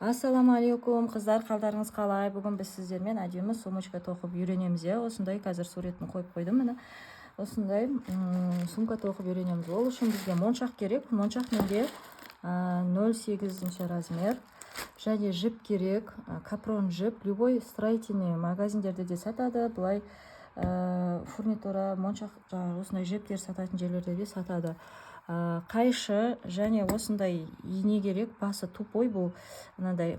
Ассалаумағалейкум, қыздар, қалдарыңыз қалай? Бүгін біз сіздермен әдемі сумочка тоқып үйренеміз, иә. Осындай қазір суретін қойып қойдым, міне. Осындай сумка тоқып үйренеміз. Ол үшін бізге моншақ керек. Моншақ менде 0,8 размер. Және жіп керек, капрон жіп. Любой строительный магазиндерде де сатады. Былай фурнитура, моншақ, жаңағы осындай жіптер сататын жерлерде де сатады. Қайшы және осындай ине керек, басы тупой. Бұл мынандай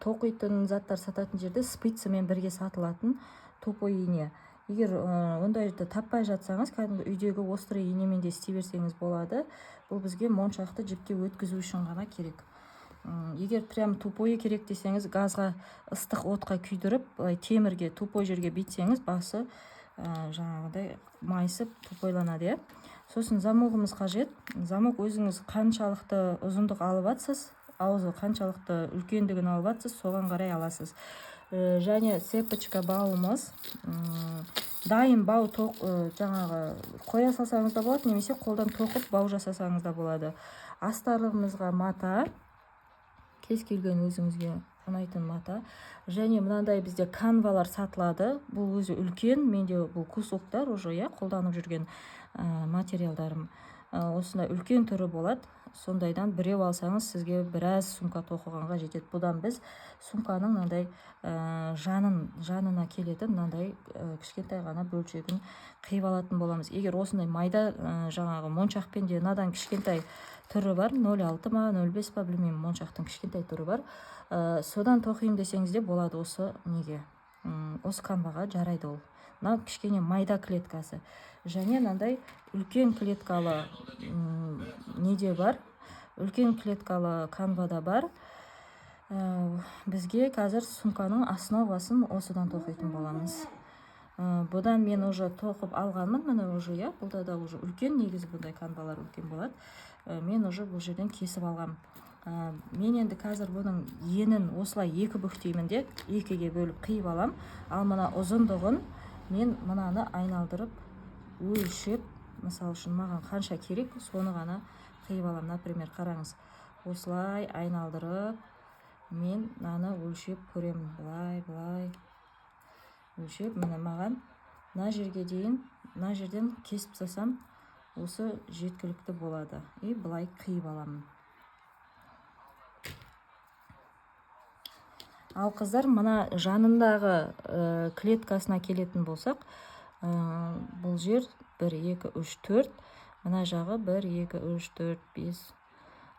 тоқитын заттар сататын жерде спицамен бірге сатылатын тупой ине. Егер ондайды таппай жатсаңыз, кәдімгі үйдегі острый инемен де істей берсеңіз болады. Бұл бізге моншақты жіпке өткізу үшін ғана керек. Егер прям тупойы керек десеңіз, газға, ыстық отқа күйдіріп, былай темірге, тупой жерге бүйтсеңіз, басы жаңағыдай майысып тупойланады, иә. Сосын замогымыз қажет. Замок өзіңіз қаншалықты ұзындық алып жатсыз, аузы қаншалықты үлкендігін алып жатсыз, соған қарай аласыз. Және цепочка бауымыз, дайын бау тоқ, жаңағы қоя салсаңыз да болады, немесе қолдан тоқып бау жасасаңыз да болады. Астарлығымызға мата, кез келген өзіңізге ұнайтын мата. Және мынандай бізде канвалар сатылады. Бұл өзі үлкен, менде бұл кусоктар уже, иә, қолданып жүрген материалдарым. Осындай үлкен түрі болады. Сондайдан біреу алсаңыз, сізге біраз сумка тоқығанға жетеді. Бұдан біз сумканың мынандай жанына келетін мынандай кішкентай ғана бөлшегін қиып алатын боламыз. Егер осындай майда жаңағы моншақпен де, мынадан кішкентай түрі бар, 0,6 ма, 0,5 па, білмеймін, моншақтың кішкентай түрі бар. Содан тоқиын десеңіз де болады. Осы неге? Осы канваға жарайды ол. Мынау кішкене майда клеткасы. Және мынандай үлкен клеткалы неде бар? Үлкен клеткалы канвада бар. Бізге қазір сумканың основасын осыдан тоқитын боламыз. Бұдан мен уже тоқып алғанмын, міне уже, иә, бұлда да уже үлкен, негізі бұндай канвалар үлкен болады. Мен уже бұл жерден кесіп алғам. Мен енді қазір бұның енін осылай екі бүктеймін де, екіге бөліп қиып алам. Ал мына ұзындығын мен мынаны айналдырып өлшеп, мысал үшін маған қанша керек, соны ғана қиып алам. Например, қараңыз, осылай айналдырып мен мынаны өлшеп көремін. Былай, былай өлшеп, міне маған мына жерге дейін, мына жерден кесіп тастасам, осы жеткілікті болады. И былай қиып аламын. Ал қыздар, мына жанындағы клеткасына келетін болсақ, бұл жер 1, 2, 3, 4, мына жағы 1, 2, 3, 4, 5,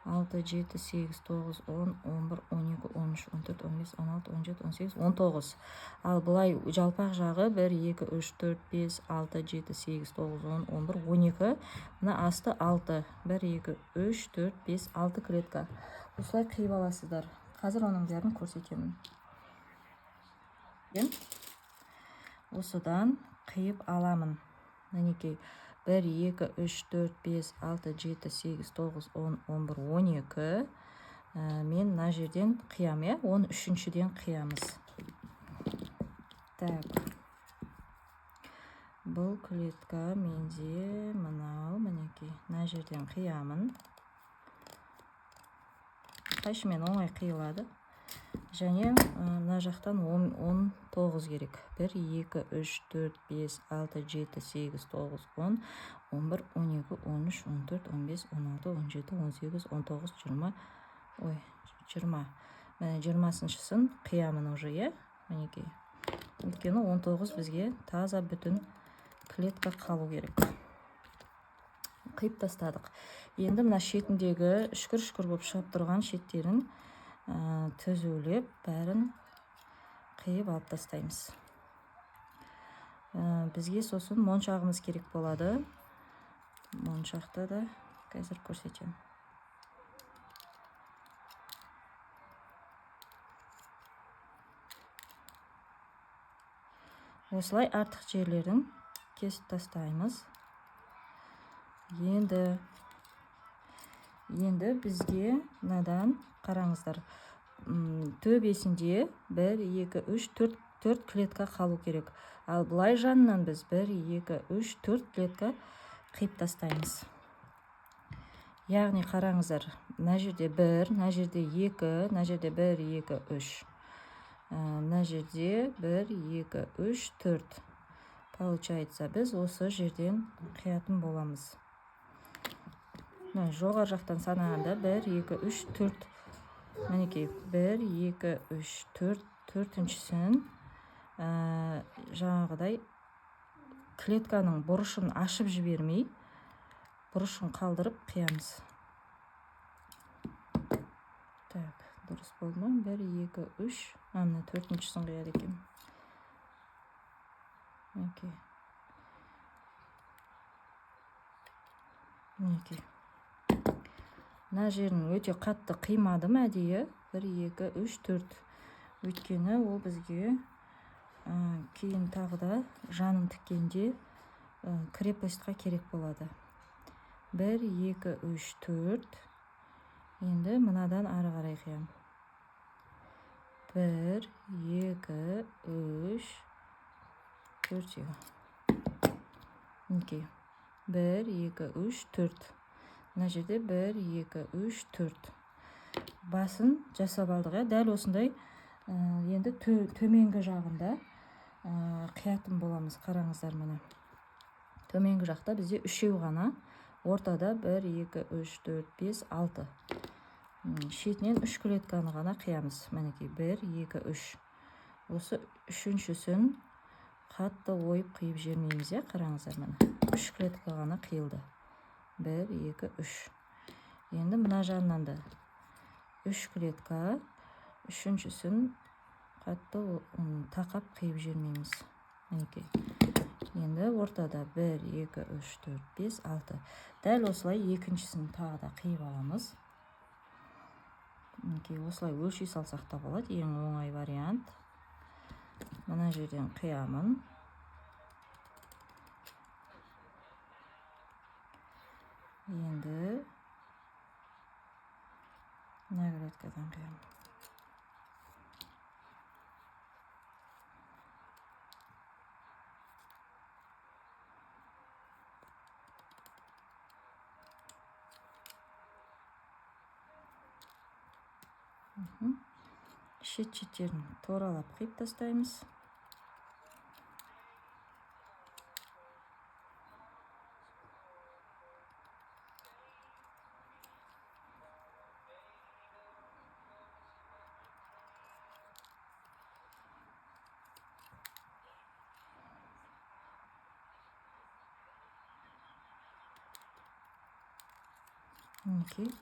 6, 7, 8, 9, 10, 11, 12, 13, 14, 15, 16, 17, 18, 19. Ал былай жалпақ жағы 1, 2, 3, 4, 5, 6, 7, 8, 9, 10, 11, 12. Мына асты 6. 1, 2, 3, 4, 5, 6 клетка. Осылай қиып аласыздар. Қазір оның бәрін көрсетемін. Осыдан қиып аламын. Мінекей, 1, 2, 3, 4, 5, 6, 7, 8, 9, 10, 11, 12. Мен мына жерден қиям, иә? Он үшіншіден қиямыз. Так. Бұл клетка менде мынау, мінекей, мына жерден қиямын. Қайшымен оңай қиылады. Және мына жақтан 19 керек. 1, 2, 3, 4, 5, 6, 7, 8, 9, 10, 11, 12, 13, 14, 15, 16, 17, 18, 19, 20, ой, 20. Міне жиырмасыншысын қиямын уже, иә? Мінекей. Өйткені 19 бізге таза бүтін клетка қалу керек. Қиып тастадық. Енді мына шетіндегі үшкір-үшкір болып шығып тұрған шеттерін түзулеп, бәрін қиып алып тастаймыз. Бізге сосын моншағымыз керек болады. Моншақты да қазір көрсетемін. Осылай артық жерлерін кесіп тастаймыз. Енді бізге мынадан қараңыздар. Төбесінде 1, 2, 3, 4 клетка қалу керек. Ал былай жанынан біз 1, 2, 3, 4 клетка қиып тастаймыз. Яғни қараңыздар, Мына жерде 1, мына жерде 2, мына жерде 1, 2, 3. Мына жерде 1, 2, 3, 4. Получается, біз осы жерден қиятын боламыз. Мына жоғары жақтан санағанда 1, 2, 3, 4. Мінекей 1, 2, 3, 4, төртіншісін жаңағыдай клетканың бұрышын ашып жібермей, бұрышын қалдырып қиямыз. Так, дұрыс болды ма? 1, 2, 3. Мына төртіншісін қияды екен. Мінекей. Мінекей. Мына жерін өте қатты қимадым әдейі. 1, 2, 3, 4. Өйткені ол бізге кейін тағы да жанын тіккенде крепостьқа керек болады. 1, 2, 3, 4. Енді мынадан ары қарай қиямын. 1, 2, 3, 4. Мінекей. 1, 2, 3, 4. Мына жерде 1, 2, 3, 4. Басын жасап алдық, дәл осындай. Енді төменгі жағында қиятын боламыз. Қараңыздар, міне. Төменгі жақта бізде үшеу ғана. Ортада 1, 2, 3, 4, 5, 6. Шетінен 3 клетканы ғана қиямыз. Мінекей 1, 2, 3. Осы үшіншісін қатты ойып қиып жібермейміз, иә, қараңыздар, міне. 3 клетка ғана қиылды. 1, 2, 3. Енді мына жағынан да 3 клетка, үшіншісін қатты тақап қиып жібермейміз. Мінекей. Енді ортада 1, 2, 3, 4, 5, 6. Дәл осылай екіншісін тағы да қиып аламыз. Мінекей, осылай өлшей салсақ та болады, ең оңай вариант. Мына жерден қиямын. Енді мына клеткадан қиямын. Шет-шеттерін туралап қиып тастаймыз. Мінекей.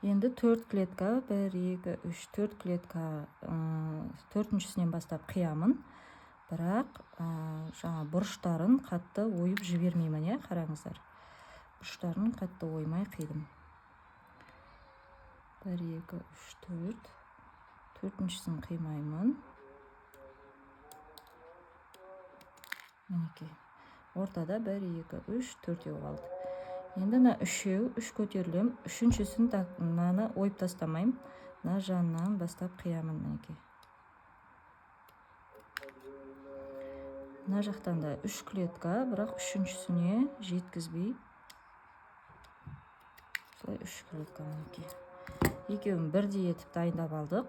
Енді 4 клетка, 1, 2, 3, 4 клетка, төртіншісінен бастап қиямын. Бірақ жаңа бұрыштарын қатты ойып жібермеймін, иә, қараңыздар. Бұрыштарын қатты оймай қидым. 1, 2, 3, 4. Төртіншісін қимаймын. Мінекей. Ортада 1, 2, 3, төртеу қалды. Енді мына үшеу, үш көтерілем, үшіншісін мынаны ойып тастамаймын. Мына жанынан бастап қиямын, мінекей. Мына жақтан да 3 клетка, бірақ үшіншісіне жеткізбей. Осылай 3 клетка, мінекей. Екеуін бірдей етіп дайындап алдық.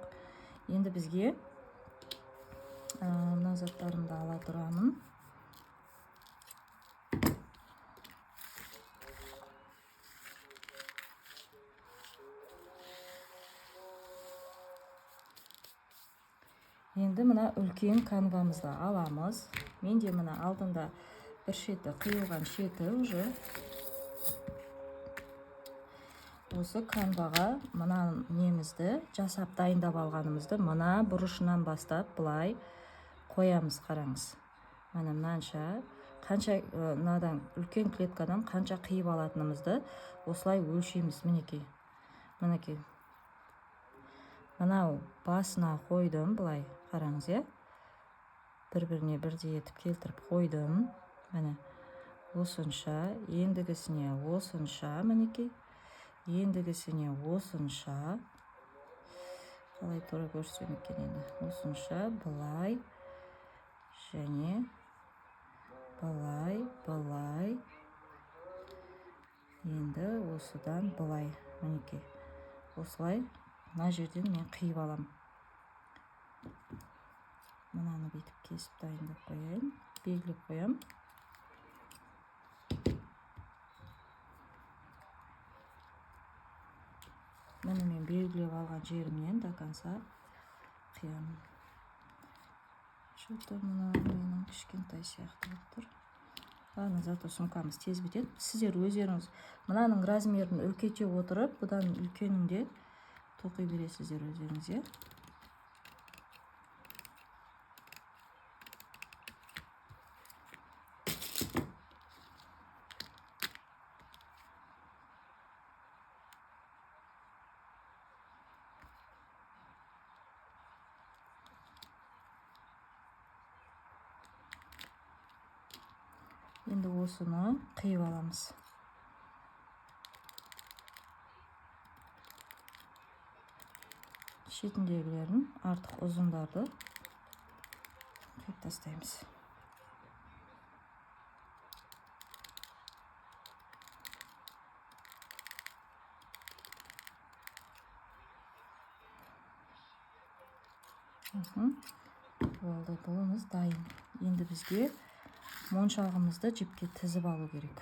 Енді бізге мына заттарымды ала тұрамын. Енді мына үлкен канвамызды аламыз. Менде мына алдында бір шеті қиылған шеті уже. Осы канваға мына немізді жасап дайындап алғанымызды мына бұрышынан бастап былай қоямыз, қараңыз. Міне мынанша, қанша мынадан үлкен клеткадан қанша қиып алатынымызды осылай өлшейміз, мінекей. Мінекей. Мынау басына қойдым, былай қараңыз, иә? Бір-біріне бірдей етіп келтіріп қойдым. Міне, осынша, ендігісіне осынша, мінекей. Ендігісіне осынша. Қалай тура көрсем екен енді? Осынша, былай, және былай, былай. Енді осыдан былай, мінекей. Осылай мына жерден мен қиып аламын. Мынаны бүйтіп кесіп дайындап қояйын, белгілеп қоямын. Міне мен белгілеп алған жерімнен до конца қиямын. Что-то мына менің кішкентай сияқты болып тұр. Ладно, зато сумкамыз тез бітеді. Сіздер өздеріңіз мынаның размерін үлкейте отырып, бұдан үлкенін де тоқи бересіздер өздеріңіз, иә. Енді осыны қиып аламыз. Шетіндегілерін, артық ұзындарды қиып тастаймыз. Болды, бұлымыз дайын. Енді бізге моншағымызды жіпке тізіп алу керек.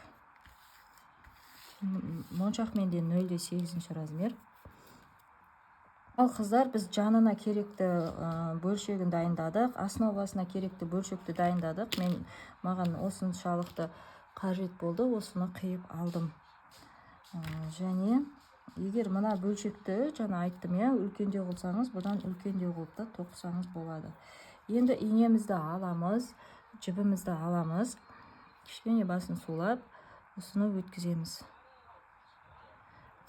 Моншақ менде 0,8 размер. Ал қыздар, біз жанына керекті бөлшегін дайындадық, основасына керекті бөлшекті дайындадық. Маған осыншалықты қажет болды, осыны қиып алдым. Және егер мына бөлшекті, жаңа айттым, иә, үлкендеу қылсаңыз, бұдан үлкендеу қылып та тоқысаңыз болады. Енді инемізді аламыз, жібімізді аламыз, кішкене басын сулап, осыны өткіземіз.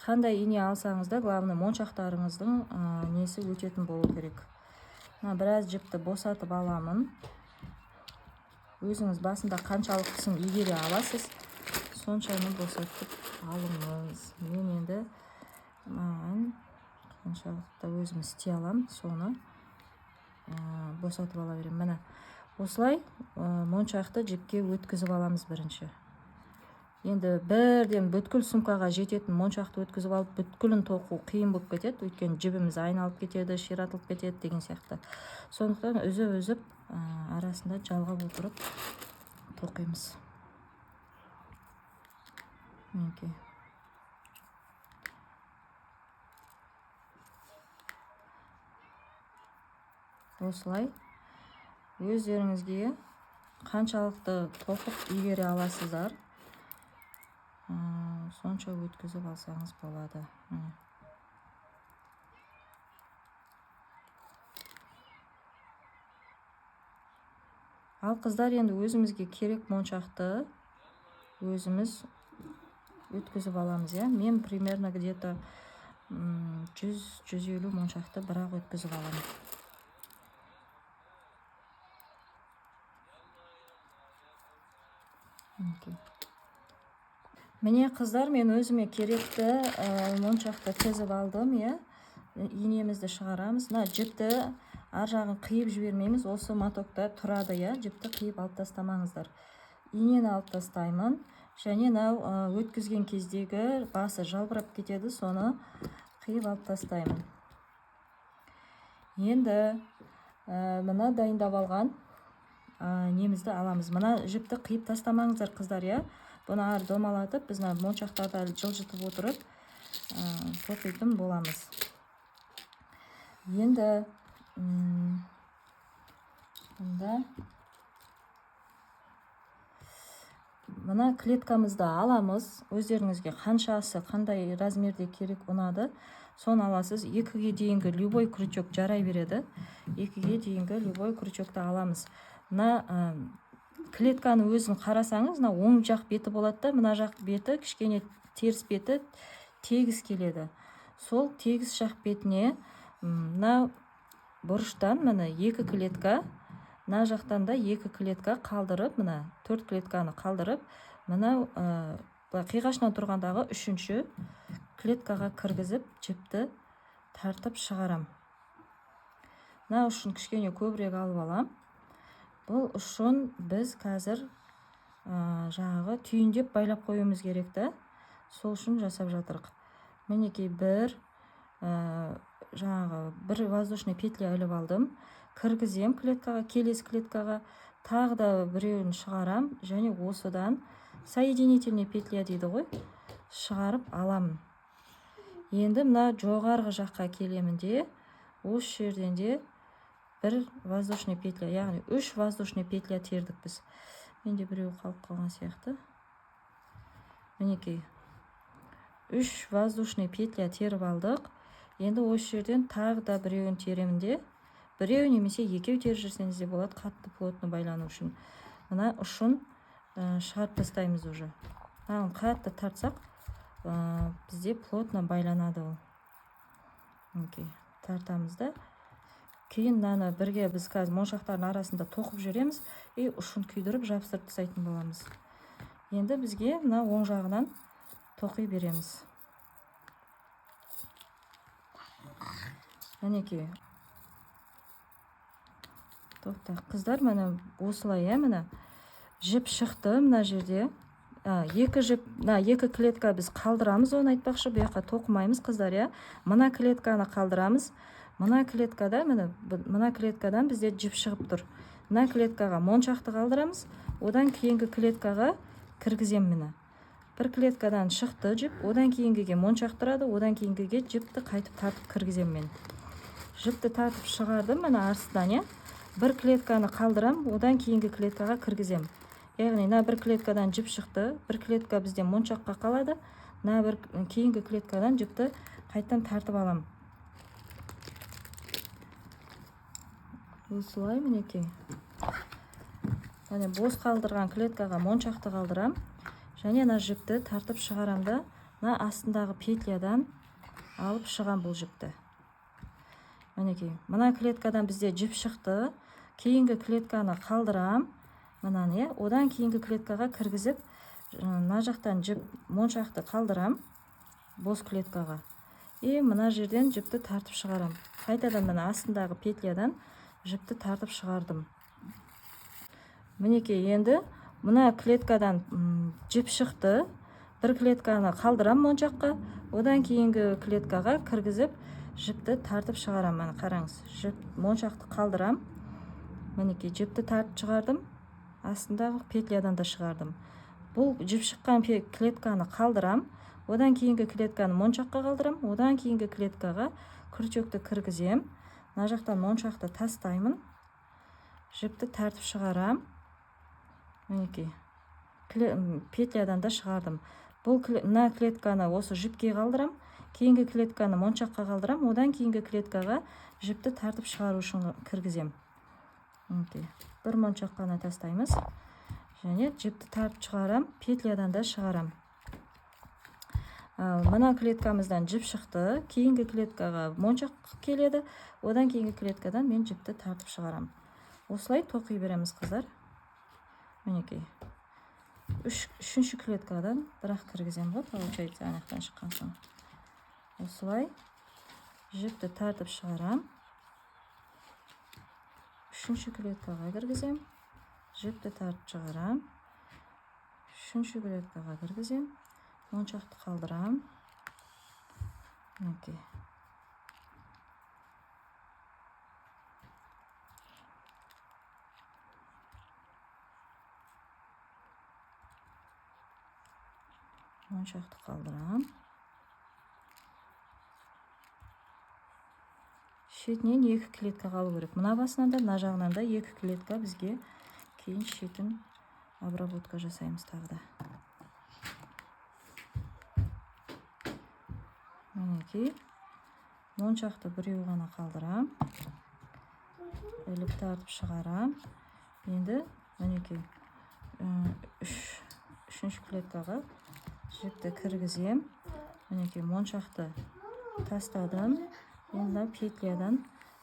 Қандай ине алсаңыз да, главное, моншақтарыңыздың несі өтетін болу керек. Мына біраз жіпті босатып аламын. Өзіңіз басында қаншалықтысын игере аласыз, соншаны босатып алыңыз. Мен енді маған қаншалықты өзім істей аламын, соны босатып ала беремін. Міне осылай моншақты жіпке өткізіп аламыз бірінші. Енді бірден бүткіл сумкаға жететін моншақты өткізіп алып, бүткілін тоқу қиын болып кетеді, өйткені жібіміз айналып кетеді, ширатылып кетеді деген сияқты. Сондықтан үзіп-үзіп, арасында жалғап отырып тоқимыз. Мінекей. Осылай өздеріңізге қаншалықты тоқып игере аласыздар, сонша өткізіп алсаңыз болады. Міне. Ал қыздар, енді өзімізге керек моншақты өзіміз өткізіп аламыз, иә. Мен примерно где-то, жүз елу моншақты бірақ өткізіп аламын. Мінекей. Міне қыздар, мен өзіме керекті моншақты тізіп алдым, иә. Инемізді шығарамыз. Мына жіпті ар жағын қиып жібермейміз, осы мотокта тұрады, иә. Жіпті қиып алып тастамаңыздар. Инені алып тастаймын. Және мынау өткізген кездегі басы жалбырап кетеді, соны қиып алып тастаймын. Енді мына дайындап алған немізді аламыз. Мына жіпті қиып тастамаңыздар, қыздар, иә. Бұны ары домалатып, біз мына моншақтарды әлі жылжытып отырып, тоқитын боламыз. Енді, мында мына клеткамызды аламыз. Өздеріңізге қаншасы, қандай размерде керек ұнады, соны аласыз. 2-ге дейінгі любой крючок жарай береді. 2-ге дейінгі любой крючокты аламыз. Мына клетканы өзін қарасаңыз, мына оң жақ беті болады да, мына жақ беті кішкене теріс беті тегіс келеді. Сол тегіс жақ бетіне, мына бұрыштан міне 2 клетка, мына жақтан да 2 клетка қалдырып, мына 4 клетканы қалдырып, мына, былай қиғашынан тұрғандағы 3-ші клеткаға кіргізіп, жіпті тартып шығарам. Мына үшін кішкене көбірек алып алам. Бұл үшін біз қазір, жаңағы түйіндеп байлап қоюымыз керек та. Сол үшін жасап жатырық. Мінекей 1, Жаңағы бір воздушный петля іліп алдым, кіргізем клеткаға, келесі клеткаға тағы да біреуін шығарам және осыдан соединительный петля дейді ғой, шығарып аламын. Енді мына жоғарғы жаққа келемін де, осы жерден де бір воздушный петля, яғни 3 воздушный петля тердік біз. Менде біреу қалып қалған сияқты. Мінекей, 3 воздушный петля теріп алдық. Енді осы жерден тағы да біреуін теремін де, біреу немесе екеу теріп жүрсеңіз де болады, қатты плотно байлану үшін. Мына ұшын шығарып тастаймыз уже. Мынаны қатты тартсақ, бізде плотно байланады ол. Мінекей, тартамыз да. Кейін мынаны бірге біз қазір моншақтардың арасында тоқып жүреміз и ұшын күйдіріп жабыстырып тастайтын боламыз. Енді бізге мына оң жағынан тоқи береміз. Мінекей. Тоқта, қыздар, міне осылай, міне жіп шықты мына жерде. Екі жіп, мына екі клетка біз қалдырамыз, оны айтпақшы, бұл жаққа тоқымаймыз, қыздар, иә. Мына клетканы қалдырамыз. Мына клеткада, міне, мына клеткадан бізде жіп шығып тұр. Мына клеткаға моншақты қалдырамыз, одан кейінгі клеткаға кіргіземін міне. Бір клеткадан шықты жіп, одан кейінгіге моншақ тұрады, одан кейінгіге жіпті қайтып тартып кіргіземін мен. Жіпті тартып шығардым міне астынан, иә. Бір клетканы қалдырам, одан кейінгі клеткаға кіргіземін. Яғни мына бір клеткадан жіп шықты, бір клетка бізде моншаққа қалады, мына бір кейінгі клеткадан жіпті қайтадан тартып аламын. Осылай мінекей. Яғни бос қалдырған клеткаға моншақты қалдырам және мына жіпті тартып шығарам да, мына астындағы петлядан алып шығам бұл жіпті. Мінекей, мына клеткадан бізде жіп шықты, кейінгі клетканы қалдырам, мынаны, иә, одан кейінгі клеткаға кіргізіп, мына жақтан жіп моншақты қалдырам бос клеткаға. И мына жерден жіпті тартып шығарам. Қайтадан мына астындағы петлядан жіпті тартып шығардым. Мінекей, енді мына клеткадан жіп шықты, бір клетканы қалдырам моншаққа, одан кейінгі клеткаға кіргізіп жіпті тартып шығарам. Міне қараңыз, жіп моншақты қалдырам. Мінекей, жіпті тартып шығардым, астындағы петлядан да шығардым. Бұл жіп шыққан клетканы қалдырам, одан кейінгі клетканы моншаққа қалдырам, одан кейінгі клеткаға крючокты кіргізем. Мына жақтан моншақты тастаймын, жіпті тартып шығарам. Мінекей, петлядан да шығардым. Бұл мына клетканы осы жіпке қалдырам, кейінгі клетканы моншаққа қалдырам, одан кейінгі клеткаға жіпті тартып шығару үшін кіргізем. Мінекей, бір моншақ қана тастаймыз және жіпті тартып шығарам, петлядан да шығарам. Мына клеткамыздан жіп шықты, кейінгі клеткаға моншақ келеді, одан кейінгі клеткадан мен жіпті тартып шығарам. Осылай тоқи береміз, қыздар. Мінекей, үшінші клеткадан бірақ кіргіземін ғой, получается, ана жақтан шыққан соң. Осылай жіпті тартып шығарам. Үшінші клеткаға кіргізем, жіпті тартып шығарам. Үшінші клеткаға кіргізем, моншақты қалдырам. Мінекей. Моншақты қалдырам. Шетінен екі клетка қалу керек. Мына басынан да, мына жағынан да екі клетка бізге кейін шетін обработка жасаймыз тағы да. Мінекей, моншақты біреу ғана қалдырам. Іліп тартып шығарам. Енді мінекей, үшінші клеткаға жіпті кіргізем. Мінекей, моншақты тастадым. Енді петлядан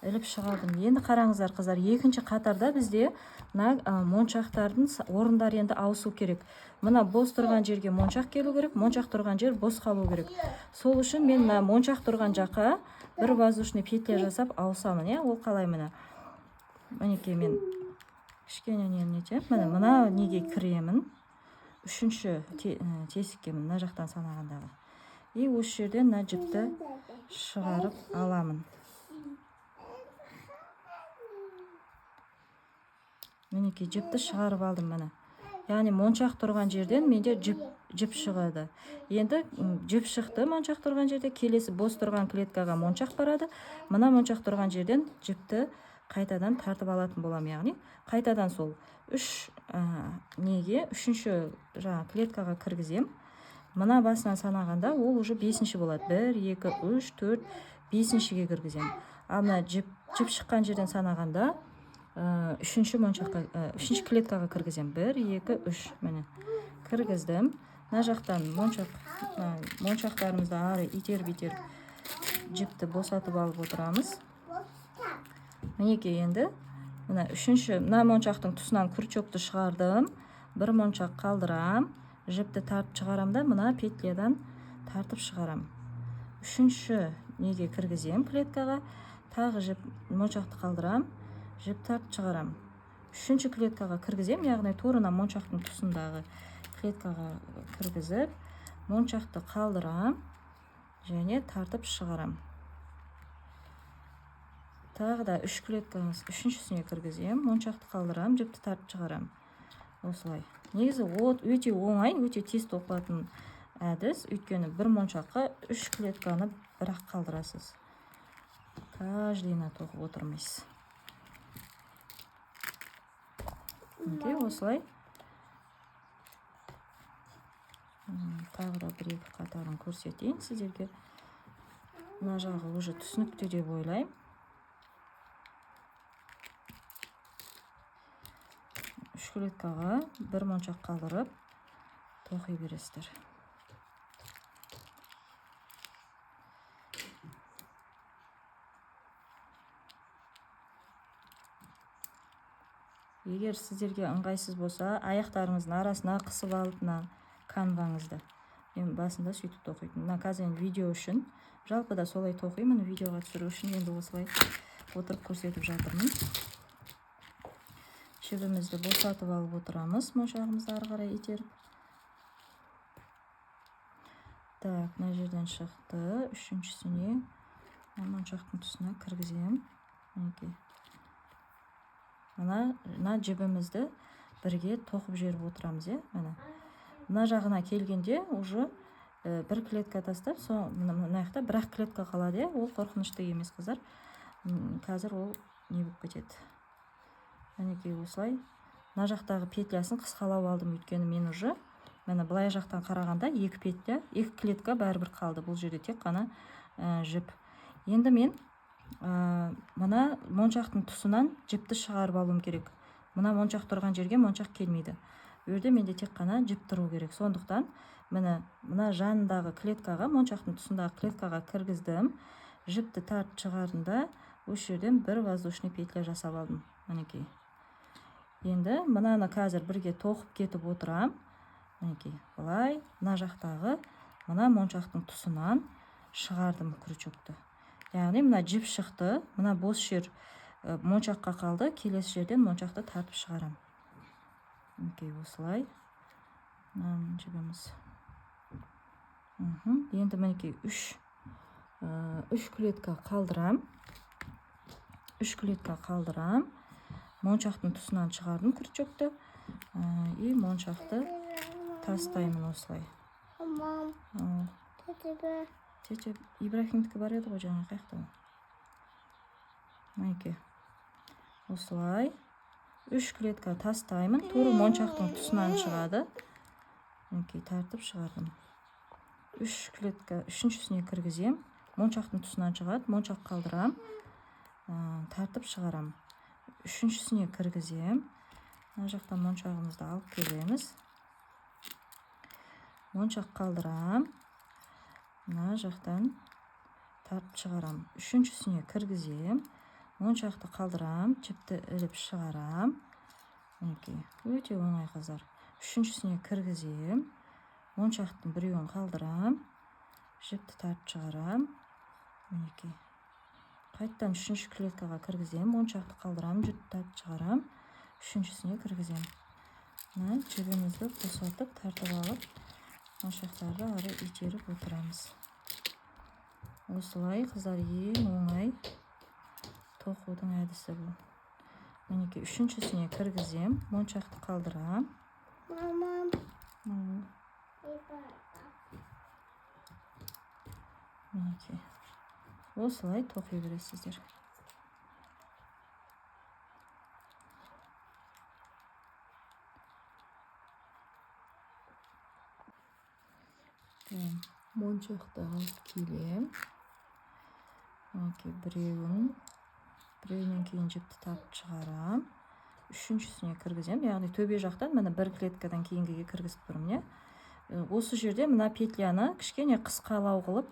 іліп шығардым. Енді қараңыздар, қыздар, екінші қатарда бізде мына моншақтардың орындары енді ауысу керек. Мына бос тұрған жерге моншақ келу керек, моншақ тұрған жер бос қалу керек. Сол үшін мен мына моншақ тұрған жаққа бір воздушный петля жасап ауысамын, иә? Ол қалай міне? Мінекей, мен кішкене нені нетемін. Міне, мына неге кіремін? Үшінші тесікке, мына жақтан санағандағы. И осы жерден мына жіпті шығарып аламын. Мінекей, жіпті шығарып алдым міне. Яғни моншақ тұрған жерден менде жіп шығады. Енді жіп шықты моншақ тұрған жерде, келесі бос тұрған клеткаға моншақ барады. Мына моншақ тұрған жерден жіпті қайтадан тартып алатын боламын. Яғни қайтадан сол үш, неге, үшінші жаңа клеткаға кіргізем. Мына басынан санағанда ол уже бесінші болады. 1, 2, 3, 4, бесіншіге кіргізем. Ал мына жіп шыққан жерден санағанда, үшінші моншаққа, үшінші клеткаға кіргізем. 1, 2, 3, міне кіргіздім. Мына жақтан моншақтарымызды ары итеріп-итеріп жіпті босатып алып отырамыз. Мінекей, енді мына үшінші, мына моншақтың тұсынан крючокты шығардым. Бір моншақ қалдырам, жіпті тартып шығарам да мына петлядан тартып шығарам. Үшінші неге кіргізем клеткаға, тағы жіп моншақты қалдырам, жіп тартып шығарам. Үшінші клеткаға кіргізем, яғни тура моншақтың тұсындағы клеткаға кіргізіп, моншақты қалдырам және тартып шығарам. Тағы да үш клеткаңыз үшіншісіне кіргізем, моншақты қалдырам, жіпті тартып шығарам. Осылай. Негізі өте оңай, өте тез тоқылатын әдіс, өйткені бір моншаққа үш клетканы бірақ қалдырасыз. Каждыйына тоқып отырмайсыз. Мінекей, осылай. Тағы да бір екі қатарын көрсетейін сіздерге. Мына жағы уже түсінікті деп ойлаймын. Үш клеткаға бір моншақ қалдырып тоқи бересіздер. Егер сіздерге ыңғайсыз болса, аяқтарыңыздың арасына қысып алып мына канваңызды. Мен басында сөйтіп тоқитынмын. Мына қазір енді видео үшін, жалпы да солай тоқимын, видеоға түсіру үшін енді осылай отырып көрсетіп жатырмын. Жібімізді босатып алып отырамыз, моншағымызды ары қарай итеріп. Так, мына жерден шықты, үшіншісіне моншақтың тұсына кіргіземін. Мінекей. Мына жібімізді бірге тоқып жіберіп отырамыз, иә, міне. Мына жағына келгенде уже бір клетка тастап, мына жақта бір ақ клетка қалады, иә, ол қорқынышты емес, қыздар. Қазір ол не болып кетеді. Мінекей осылай. Мына жақтағы петлясын қысқалау алдым, өйткені мен уже міне былай жақтан қарағанда екі петля, екі клетка бәрібір қалды. Бұл жерде тек қана жіп. Енді мен мына моншақтың тұсынан жіпті шығарып алуым керек. Мына моншақ тұрған жерге моншақ келмейді. Бұл жерде менде тек қана жіп тұру керек. Сондықтан міне мына жанындағы клеткаға, моншақтың тұсындағы клеткаға кіргіздім. Жіпті тартып шығардым да, осы жерден бір воздушный петля жасап алдым. Мінекей. Енді мынаны қазір бірге тоқып кетіп отырам. Мінекей, былай мына жақтағы мына моншақтың тұсынан шығардым крючокты. Яғни мына жіп шықты, мына бос жер моншаққа қалды, келесі жерден моншақты тартып шығарам. Мінекей осылай. Мына жібіміз. Енді мінекей үш клетка қалдырам. Үш клетка қалдырам. Моншақтың тұсынан шығардым крючокты. И моншақты тастаймын осылай. Мам. Тете. Тете, Ибрахимдікі бар еді ғой жаңа, қаяқта ол? Мінекей. Осылай. Үш клетка тастаймын. Тура моншақтың тұсынан шығады. Мінекей, тартып шығардым. Үш клетка үшіншісіне кіргізем. Моншақтың тұсынан шығады. Моншақ қалдырам. Тартып шығарам. Үшіншісіне кіргізем. Мына жақтан моншағымызды алып келеміз. Моншақ қалдырам. Мына жақтан тартып шығарам. Үшіншісіне кіргізем. Моншақты қалдырам, жіпті іліп шығарам. Мінекей, өте оңай қыздар. Үшіншісіне кіргізем. Моншақтың біреуін қалдырам. Жіпті тартып шығарам. Мінекей. Қайтадан үшінші клеткаға кіргізем. Моншақты қалдырам, жіпті тартып шығарам. Үшіншісіне кіргізем. Мына жібімізді босатып, тартып алып, моншақтарды ары итеріп отырамыз. Осылай, қыздар, ең оңай тоқудың әдісі бұл. Мінекей, үшіншісіне кіргізем, моншақты қалдырам. Мамам. Мінекей, осылай тоқи бересіздер. Моншақты алып келем. Мінекей, біреуінен кейін жіпті тартып шығарам. Үшіншісіне кіргізем, яғни төбе жақтан міне бір клеткадан кейінгіге кіргізіп тұрмын, иә. Осы жерде мына петляны кішкене қысқалау қылып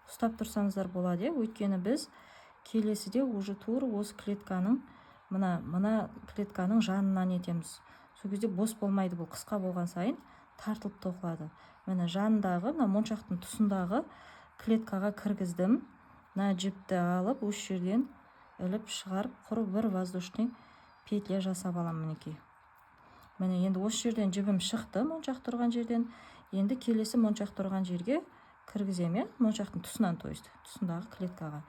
ұстап тұрсаңыздар болады, иә. Өйткені біз келесіде уже тура осы клетканың мына клетканың жанынан етеміз. Сол кезде бос болмайды, бұл қысқа болған сайын тартылып тоқылады. Міне жанындағы, мына моншақтың тұсындағы клеткаға кіргіздім. Мына жіпті алып, осы жерден іліп шығарып, құр бір воздушный петля жасап аламын мінекей. Міне енді осы жерден жібім шықты, моншақ тұрған жерден. Енді келесі моншақ тұрған жерге кіргіземін, иә, моншақтың тұсынан, то есть тұсындағы клеткаға.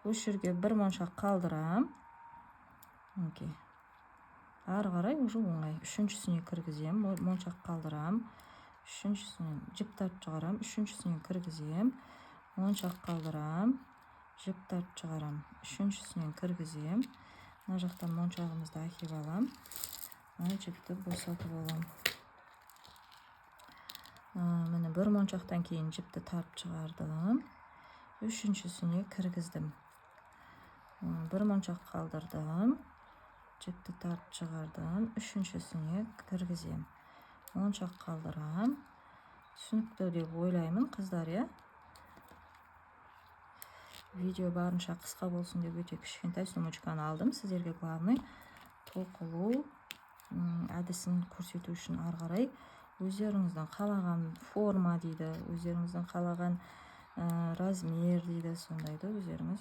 Осы жерге бір моншақ қалдырам. Мінекей. Ары қарай уже оңай. Үшіншісіне кіргізем, моншақ қалдырам. Үшіншісінен жіп тартып шығарам, үшіншісінен кіргізем, моншақ қалдырам, жіп тартып шығарам, үшіншісінен кіргізем. Мына жақтан моншағымызды әкеп алам, мына жіпті босатып алам. Міне бір моншақтан кейін жіпті тартып шығардым, үшіншісіне кіргіздім. Бір моншақ қалдырдым, жіпті тартып шығардым, үшіншісіне кіргізем. Моншақ қалдырам. Түсінікті деп ойлаймын, қыздар, иә? Видео барынша қысқа болсын деп өте кішкентай сумочканы алдым. Сіздерге главный тоқылу әдісін көрсету үшін ары қарай өздеріңіздің қалаған форма дейді, өздеріңіздің қалаған размер дейді, сондайды өздеріңіз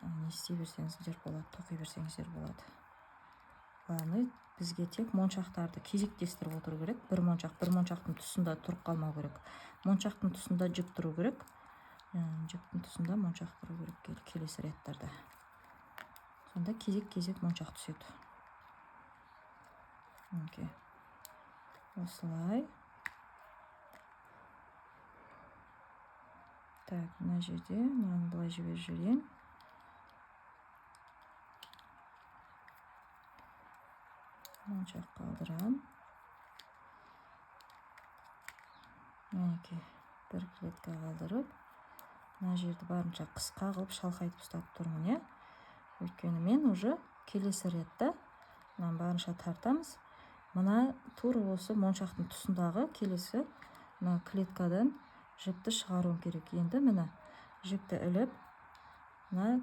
не істей берсеңіздер болады, тоқи берсеңіздер болады. Главный бізге тек моншақтарды кезектестіріп отыру керек. Бір моншақ, бір моншақтың тұсында тұрып қалмау керек. Моншақтың тұсында жіп тұру керек. Жіптің тұсында моншақ тұру керек келесі рядтарда. Сонда кезек-кезек моншақ түседі. Мінекей. Осылай. Так, мына жерде мынаны былай жіберіп жіберейін. Моншақ қалдырам. Мінекей, бір клетка қалдырып, мына жерді барынша қысқа қылып шалқайтып ұстап тұрмын, иә. Өйткені мен уже келесі ретті мынаны барынша тартамыз. Мына тура осы моншақтың тұсындағы келесі мына клеткадан жіпті шығаруым керек. Енді міне жіпті іліп, мына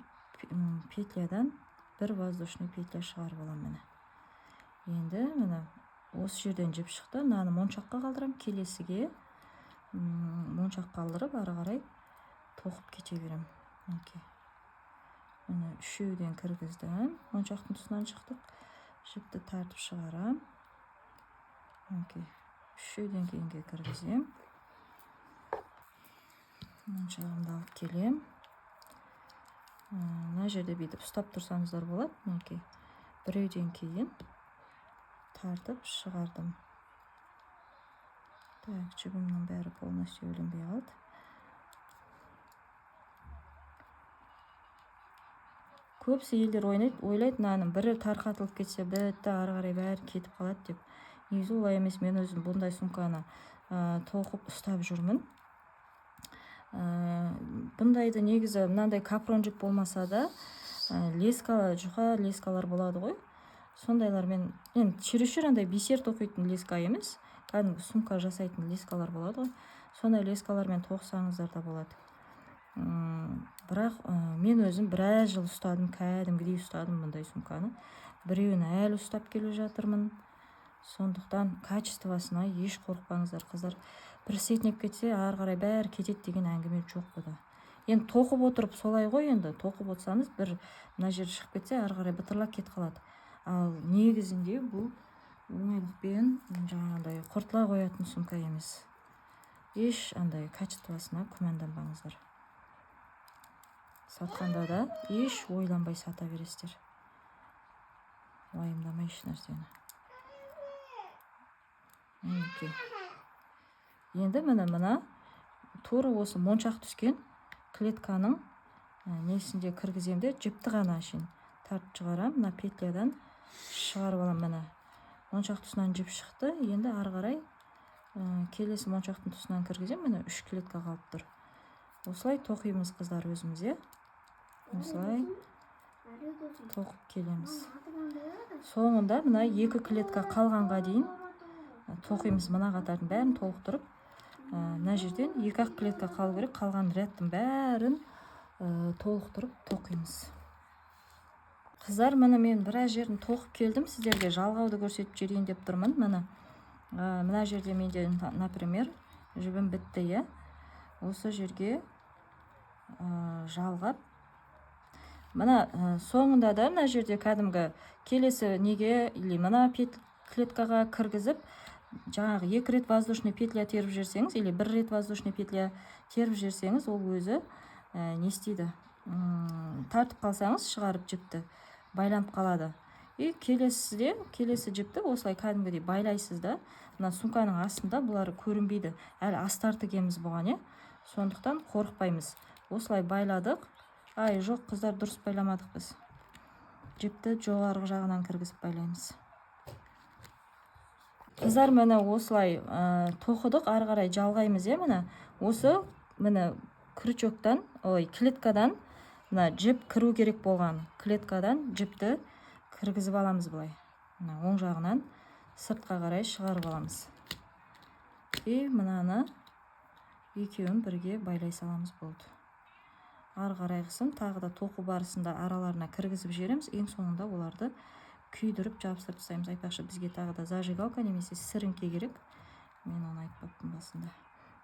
петлядан бір воздушный петля шығарып аламын міне. Енді міне осы жерден жіп шықты. Мынаны моншаққа қалдырамын, келесіге моншақ қалдырып ары қарай тоқып кете беремін. Мінекей. Міне үшеуден кіргіздім. Моншақтың тұсынан шықтық. Жіпті тартып шығарам. Мінекей. Үшеуден кейінге кіргіземін. Моншағымды алып келем. Мына жерде бүйтіп ұстап тұрсаңыздар болады. Мінекей. Біреуден кейін тартып шығардым. Так, жібімнің бәрі полностью ілінбей қалды. Көбісі елдер ойлайды, мынаның бірі тарқатылып кетсе бітті, ары қарай бәрі кетіп қалады деп. Негізі олай емес, мен өзім бұндай сумканы тоқып ұстап жүрмін. Бұндайды негізі мынандай капрон жіп болмаса да, леска, жұқа лескалар болады ғой. Сондайлармен, енді чересчур андай бисер тоқитын леска емес, кәдімгі сумка жасайтын лескалар болады ғой. Сондай лескалармен тоқысаңыздар да болады. Бірақ мен өзім біраз жыл ұстадым, кәдімгідей ұстадым бұндай сумканы. Біреуін әлі ұстап келе жатырмын. Сондықтан качествосына еш қорықпаңыздар, қыздар. Бір сетінеп кетсе, ары қарай бәрі кетеді деген әңгіме жоқ бұда. Енді тоқып отырып солай ғой, енді тоқып отырсаңыз, бір мына жері шығып кетсе, ары қарай бытырлап кетіп қалады. Ал негізінде бұл оңайлықпен жаңағыдай құртыла қоятын сумка емес. Еш андай качествосына күмәнданбаңыздар. Сатқанда да еш ойланбай сата бересіздер. Уайымдамай еш нәрсені. Мінекей. Енді міне мына тура осы моншақ түскен клетканың несінде кіргіземін де жіпті ғана әшейін тартып шығарамын. Мына петлядан шығарып аламын. Міне моншақ тұсынан жіп шықты. Енді ары қарай келесі моншақтың тұсынан кіргіземін. Міне 3 клетка қалып тұр. Осылай тоқимыз қыздар өзіміз, иә? Осылай тоқып келеміз. Соңында мына 2 клетка қалғанға дейін тоқимыз. Мына қатардың бәрін толықтырып, мына жерден 2 ақ клетка қалу керек. Қалған рядтың бәрін толықтырып тоқимыз. Қыздар, міне мен біраз жерін тоқып келдім. Сіздерге жалғауды көрсетіп жіберейін деп тұрмын. Міне, мына жерде менде, например, жібім бітті, иә? Осы жерге жалғап, мына соңында да мына жерде кәдімгі келесі неге или мына клеткаға кіргізіп, жаңағы 2 рет воздушный петля теріп жіберсеңіз или 1 рет воздушный петля теріп жіберсеңіз, ол өзі не істейді? Тартып қалсаңыз, шығарып жіпті, байланып қалады. И келесіде, келесі жіпті осылай кәдімгідей байлайсыз да, мына сумканың астында бұлар көрінбейді. Әлі астар тігеміз бұған, иә? Сондықтан қорықпаймыз. Осылай байладық. Ай, жоқ, қыздар, дұрыс байламадық біз. Жіпті жоғарғы жағынан кіргізіп байлаймыз. Қыздар, міне осылай тоқыдық, ары қарай жалғаймыз, иә, міне. Осы міне крючоктан, ой, клеткадан мына жіп кіру керек болған. Клеткадан жіпті кіргізіп аламыз былай. Мына оң жағынан сыртқа қарай шығарып аламыз. И мынаны екеуін бірге байлай саламыз, болды. Ары қарайғысын тағы да тоқу барысында араларына кіргізіп жібереміз. Ең соңында оларды күйдіріп жабыстырып тастаймыз. Айтпақшы, бізге тағы да зажигалка немесе сіріңке керек. Мен оны айтпаппын басында.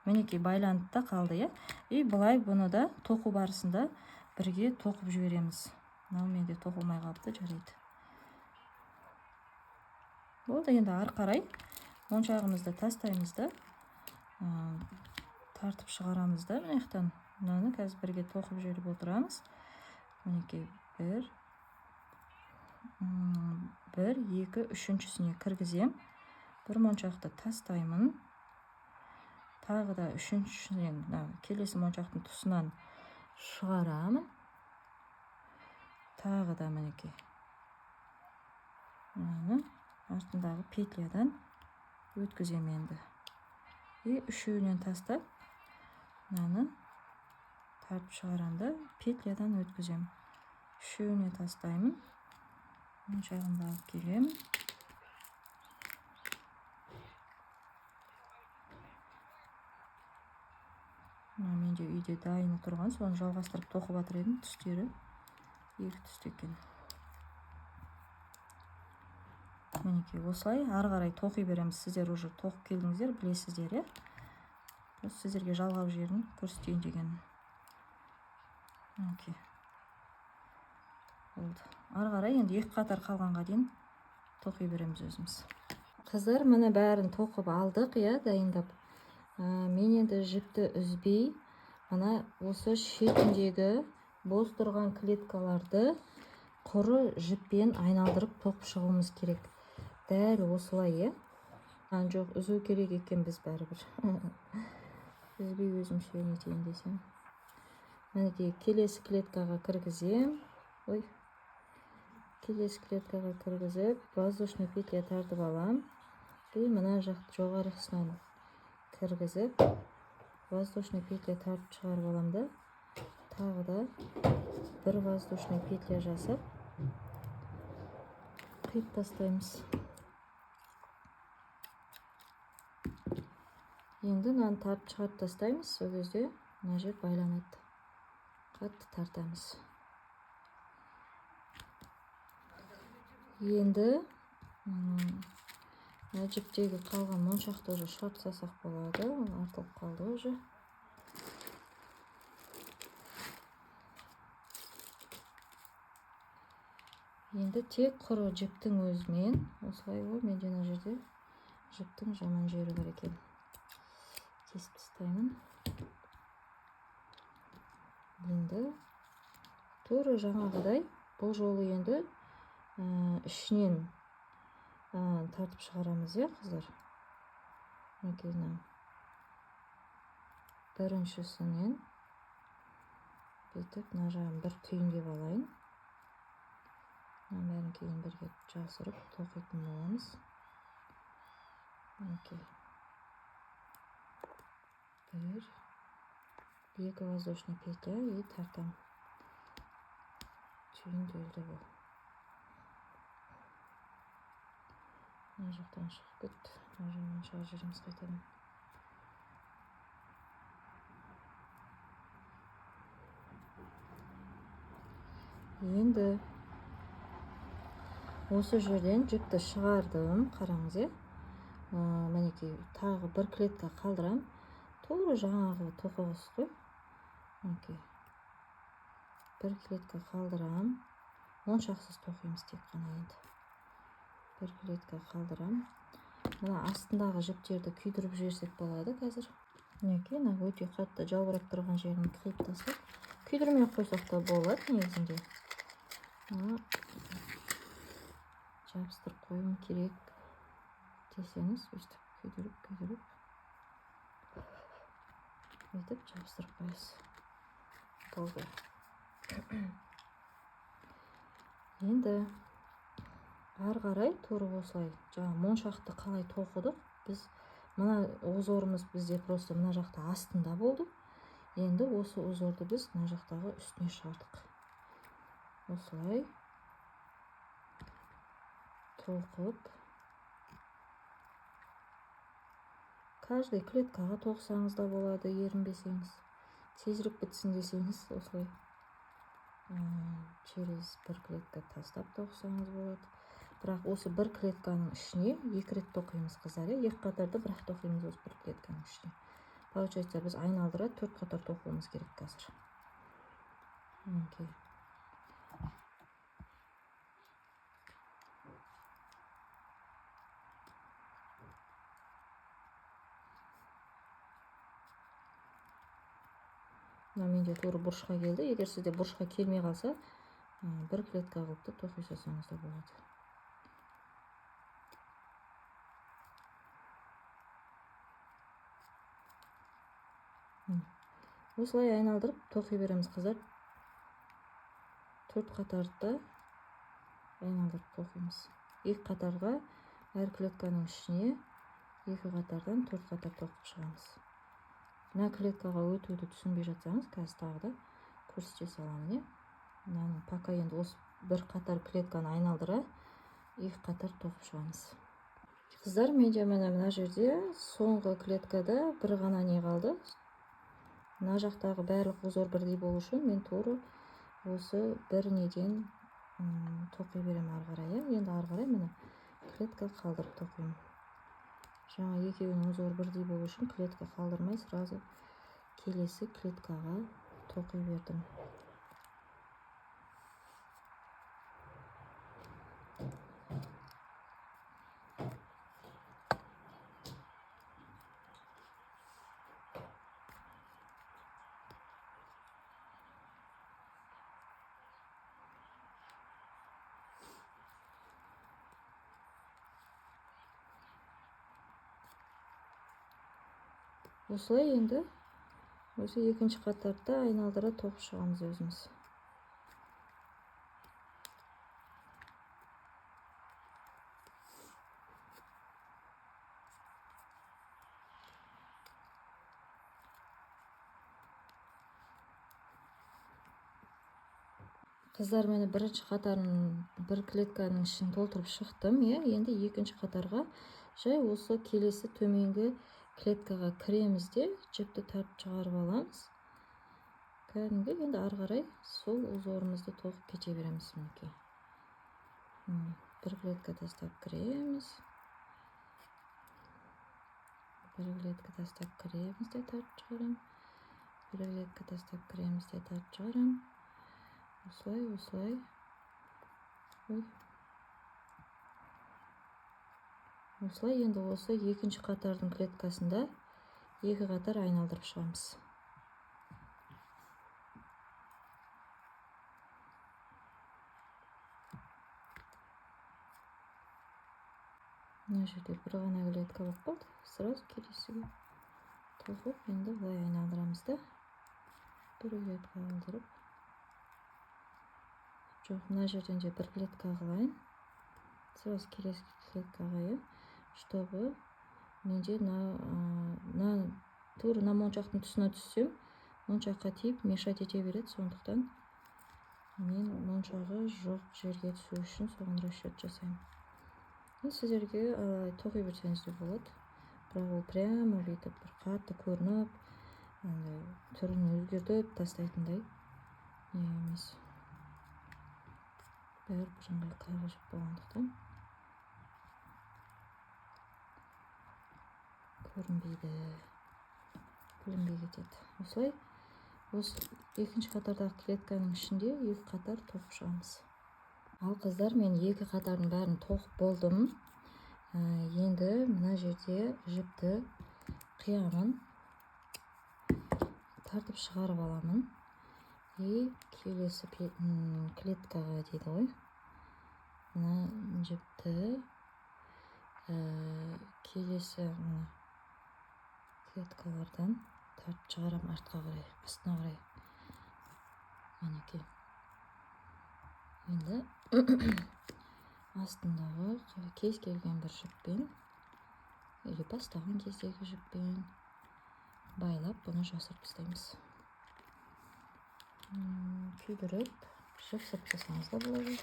Мінекей байланды да қалды, иә? И былай бұны да тоқу барысында бірге тоқып жібереміз. Мынау менде тоқылмай қалыпты, жарайды. Болды, енді ары қарай моншағымызды тастаймыз да, тартып шығарамыз да мына жақтан. Мынаны қазір бірге тоқып жіберіп отырамыз. Мінекей бір, екі, үшіншісіне кіргізем. Бір моншақты тастаймын. Тағы да үшіншісінен, мына келесі моншақтың тұсынан шығарамын. Тағы да мінекей мынаны артындағы петлядан өткізем енді. И үшеуінен тастап мынаны тартып шығарамын да петлядан өткізем. Үшеуіне тастаймын. Моншағымды алып келемін. Мына менде үйде дайыны тұрған, соны жалғастырып тоқып жатыр едім. Түстері екі түсті екен. Мінекей осылай ары қарай тоқи береміз. Сіздер уже тоқып келдіңіздер, білесіздер, иә? Просто сіздерге жалғау жерін көрсетейін дегенім. Мінекей. Болды. Ары қарай енді екі қатар қалғанға дейін тоқи береміз өзіміз. Қыздар, міне бәрін тоқып алдық, иә, дайындап. Мен енді жіпті үзбей, мына осы шетіндегі бос тұрған клеткаларды құры жіппен айналдырып тоқып шығуымыз керек. Дәл осылай, иә? Жоқ, үзу керек екен біз бәрібір. Үзбей өзімше нетейін десем. Мінекей келесі клеткаға кіргізем. Ой. Келесі клеткаға кіргізіп, воздушный петля тартып алам. И мына жақ жоғарғысынан кіргізіп, воздушный петля тартып шығарып алам да, тағы да бір воздушный петля жасап қиып тастаймыз. Енді мынаны тартып шығарып тастаймыз, сол кезде мына жер байланады. Қатты тартамыз. Енді мына жіптегі қалған моншақты уже шығарып тастасақ болады, ол артылып қалды уже. Енді тек құры жіптің өзімен осылай, ой, менде мына жерде жіптің жаман жері бар екен. Кесіп тастаймын. Енді Тура жаңағыдай бұл жолы енді ішінен тартып шығарамыз, иә, қыздар. Мінекей мына біріншісінен бүйтіп мына жағын бір түйіндеп алайын. Мынаның бәрін кейін бірге жасырып тоқитын боламыз. Мінекей. Бір, екі воздушный петля и тартам. Түйінделді бұл. Мына жақтан шығып кетті. Мына жағынан шығарып жібереміз қайтадан. Енді осы жерден жіпті шығардым, қараңыз, иә. Мінекей, тағы бір клетка қалдырам. Тура жаңағы тоқығыз қой. Мінекей. Бір клетка қалдырам. Моншақсыз тоқимыз тек қана енді. Бір клетка қалдырам. Мына астындағы жіптерді күйдіріп жіберсек болады қазір. Мінекей, мына өте қатты жалбырап тұрған жерін қиып тастап, күйдірмей қойсақ та болады негізінде. Мына жабыстырып қоюым керек десеңіз, өйстіп күйдіріп, күйдіріп, өйтіп жабыстырып қоясыз. Болды. Енді ары қарай тура осылай жаңа моншақты қалай тоқыдық, біз мына узорымыз бізде просто мына жақта астында болды. Енді осы узорды біз мына жақтағы үстіне шығардық. Осылай тоқып, каждый клеткаға тоқысаңыз да болады, ерінбесеңіз, тезірек бітсін десеңіз, осылай через бір клетка тастап тоқысаңыз болады. Бірақ осы бір клетканың ішіне екі рет тоқимыз, қыздар, иә? Екі қатарды бірақ тоқимыз осы бір клетканың ішіне. Получается, біз айналдыра 4 қатар тоқуымыз керек қазір. Мінекей. Мына менде тура бұрышқа келді. Егер сізде бұрышқа келмей қалса, бір клетка қылып та тоқи салсаңыз да болады. Осылай айналдырып тоқи береміз, қыздар. 4 қатарды айналдырып тоқимыз. Екі қатарға әр клетканың ішіне екі қатардан 4 қатар тоқып шығамыз. Мына клеткаға өтуді түсінбей жатсаңыз, қазір тағы да көрсете саламын, иә. Мынаның пока енді осы бір қатар клетканы айналдыра екі қатар тоқып шығамыз. Қыздар, менде міне мына жерде соңғы клеткада бір ғана не қалды. Мына жақтағы барлық узор бірдей болу үшін мен тура осы бір неден тоқи беремін ары қарай, иә. Енді ары қарай міне клетка қалдырып тоқимын. Жаңа екеуінің узоры бірдей болу үшін клетка қалдырмай сразу келесі клеткаға тоқи бердім. Осылай енді осы екінші қатарда айналдыра тоқып шығамыз өзіміз. Қыздар, міне бірінші қатарын бір клетканың ішін толтырып шықтым, иә. Енді екінші қатарға жай осы келесі төменгі клеткаға кіреміз де жіпті тартып шығарып аламыз. Кәдімгі енді ары қарай сол узорымызды тоқып кете береміз мінекей. Бір клетка тастап кіреміз. Бір клетка тастап кіреміз де тартып шығарамыз. Бір клетка тастап кіреміз де тартып шығарамыз. Осылай, осылай. Ой. Осылай енді осы екінші қатардың клеткасында екі қатар айналдырып шығамыз. Мына жерде бір ғана клетка болып қалды. Сразу келесіге тоқып, енді былай айналдырамыз да. Бір клетка қалдырып. Жоқ, мына жерден де бір клетка қылайын. Сразу келесі клеткаға, иә, чтобы менде мына тура мына моншақтың тұсына түссем, моншаққа тиіп мешать ете береді. Сондықтан мен моншағы жоқ жерге түсу үшін соған расчет жасаймын. Енді сіздерге тоқи берсеңіз де болады. Бірақ ол прямо бүйтіп бір қатты көрініп, андай түрін өзгертіп тастайтындай не емес. Бәрі бірыңғай қара жіп болғандықтан көрінбейді, білінбей кетеді. Осылай осы екінші қатардағы клетканың ішінде екі қатар тоқып шығамыз. Ал қыздар, мен екі қатардың бәрін тоқып болдым. Енді мына жерде жіпті қиямын, тартып шығарып аламын. И келесі клеткаға дейді ғой, мына жіпті, келесі мына клеткалардан тартып шығарамын артқа қарай, астына қарай. Мінекей. Енді астындағы кез келген бір жіппен или бастаған кездегі жіппен байлап бұны жасырып тастаймыз. Күйдіріп жіпсіп тастасаңыз да болады.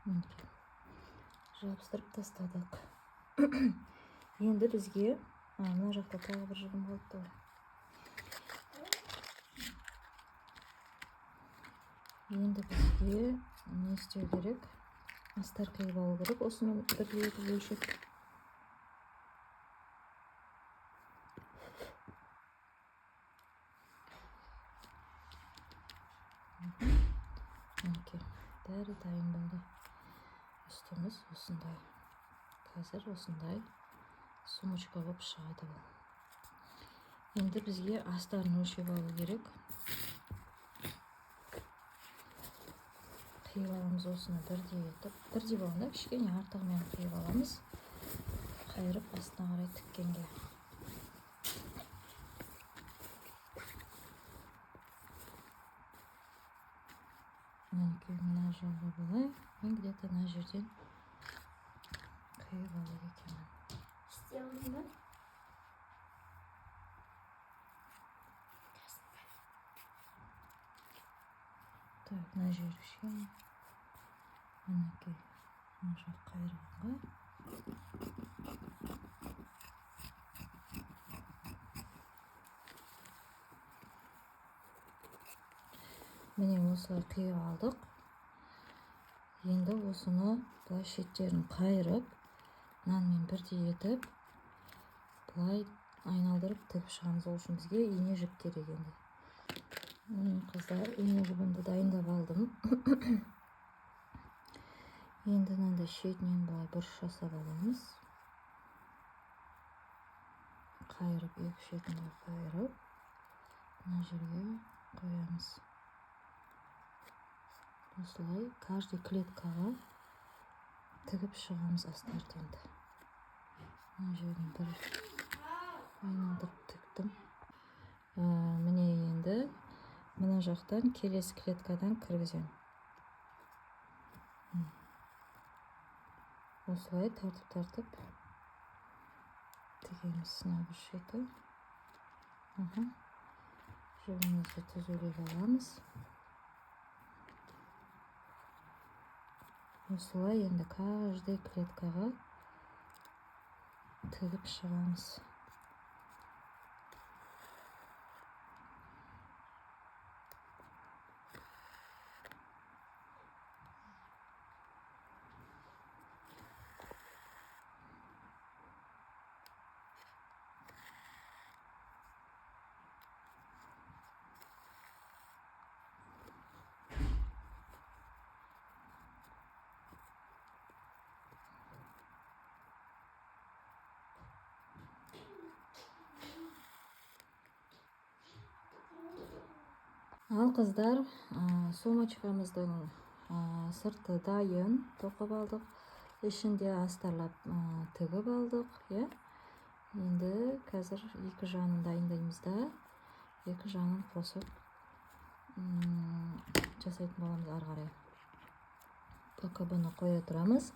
Мінекей. Жабыстырып тастадық. Енді бізге, мына жақта тағы бір жібім қалыпты ғой. Енді бізге не істеу керек? Астар қиып алу керек. Осымен бірдей етіп өлшеп. Мінекей, бәрі дайын болды. Үстіміз осындай. Қазір осындай сумочка болып шығады бұл. Енді бізге астарын өлшеп алу керек. Қиып аламыз осыны бірдей етіп. Бірдей болғанда кішкене артығымен қиып аламыз. Қайырып астына қарай тіккенге. Мінекей, мына жағы былай. Мен где-то мына жерден қиып алу екенмін. Істей алдың ба? Так, мына жер кішкене. Мінекей, мына жақ қайырғанға. Міне осылай қиып алдық. Енді осыны былай шеттерін қайырып, мынанымен бірдей етіп, былай айналдырып тігіп шығамыз. Ол үшін бізге ине жіп керек енді. Міне қыздар, ине жібімді дайындап алдым. Енді мынандай шетінен былай бұрыш жасап аламыз. Қайырып, екі шетін былай қайырып, мына жерге қоямыз. Осылай каждый клеткаға тігіп шығамыз астарды енді. Мына жерін бір айналдырып тіктім. Міне енді мына жақтан келесі клеткадан кіргіземін. Осылай тартып-тартып тігеміз мына бір шеті. Жібімізді түзулеп аламыз. Осылай енді каждый клеткаға тігіп шығамыз. Ал, қыздар, сумочкамыздың сырты дайын, тоқып алдық, ішінде астарлап тігіп алдық, иә. Енді қазір екі жағын дайындаймыз да, екі жағын қосып жасайтын боламыз ары қарай. Пока бұны қоя тұрамыз.